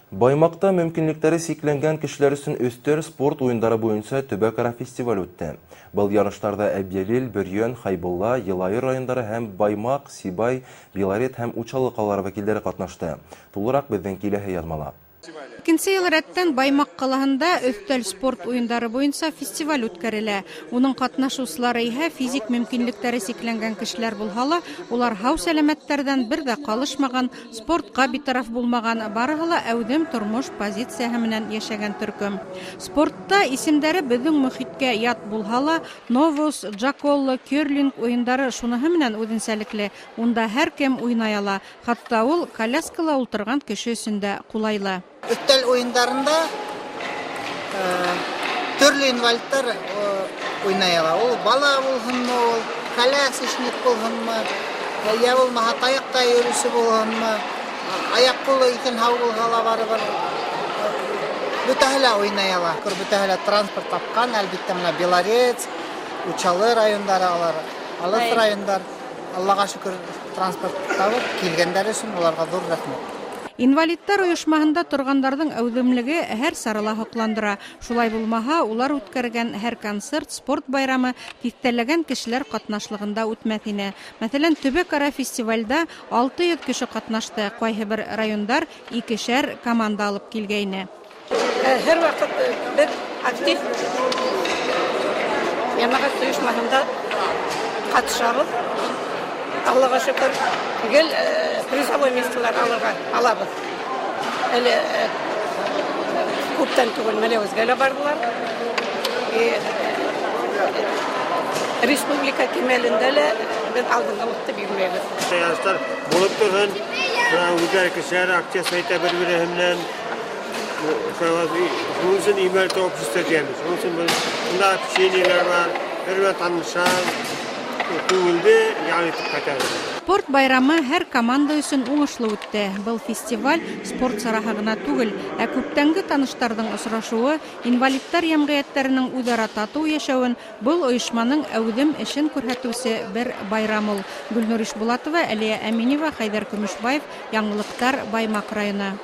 Баймаҡта мөмкинлектәре сикләнгән кешеләр өсөн өҫтәл спорт уйындары буйынса төбәк-ара фестиваль үтте. Был ярыштарҙа Әбйәлил, Бөрйән, Хәйбулла, Йылайыр райондары һәм Баймаҡ, Сибай, Белорет һәм Учалы ҡалалары вәкилдәре ҡатнашты. Тулыраҡ беҙҙең киләһе яҙмала. Икенсе йыл рәттән Баймаҡ ҡалаһында өҫтәл спорт уйындары буйынса фестиваль үткәрелә. Уның ҡатнашыусылары иһә физик мөмкинлектәре сикләнгән кешеләр булһа ла, улар һау сәләмәттәрҙән бер ҙә ҡалышмаған, спортҡа битараф булмаған, барыһы ла әүҙем тормош позицияһы менән йәшәгән төркөм. Спортта исемдәре беҙҙең мөхиткә ят булһа ла, Новус, Джаколло, керлинг уйындары шуныһы менән үҙенсәлекле, унда һәр кем уйнай ала, хатта ул коляскала ултырған кеше өсөн дә ҡулайлы. Өҫтәл уйындарында төрлө инвалидтар уйнай ала. Ул бала булһынмы, ул колясочник булһынмы, йә булмаһа таяҡта йөрөүсе булһынмы, аяҡ ҡулы иҫән һау булһа ла барыбер бөтәһе лә уйнай ала. Бөтәһе лә транспорт тапҡан, әлбиттә, мына Белорец, Учалы райондары алар, алыҫ райондар. Аллаға шөкөр, транспорт табып килгәндәр өсөн уларға ҙур рәхмәт. Инвалидтар ойошмаһында торғандарҙың әүҙемлеге һәр сарала һоҡландыра. Шулай булмаһа, улар үткәргән һәр концерт, спорт байрамы тиҫтәләгән кешеләр ҡатнашлығында үтмәҫ ине. Мәҫәлән, төбәк-ара фестивалдә 600 кеше ҡатнашты. Ҡайһы бер райондар икешәр команда алып килгәйне. Һәр ваҡыт беҙ актив йәмәғәт ойошмаһында ҡатнашабыҙ. Аллаға шөкөр, гел призовой местолар алабыҙ. Әле күптән түгел Мәләүезгә лә барҙылар. Республика кимәлендә лә беҙ алдынғылыҡты бирмәйбеҙ. Ярыштар булып торһон, үҙҙәре кешеләр актив әйтә бер-береһе менән. Шуның өсөн инвалид общество тиебеҙ. Шуның өсөн бында общениелар бар, бер-бер танышабыҙ. Күңелде ял итеп ҡайтабыҙ. Спорт байрамы һәр команда өсөн уңышлы үтте. Был фестиваль спорт сараһы ғына түгел, ә күптәнге таныштарҙың осрашыуы, инвалидтар йәмғиәттәренең үҙ-ара татыу йәшәүен, был ойошманың әүҙем эшен күрһәтеүсе бер байрам ул. Гөлнур Ишбулатова, Әлиә Әминева, Хәйҙәр Көмөшбаев, Яңылыҡтар, Баймаҡ районы.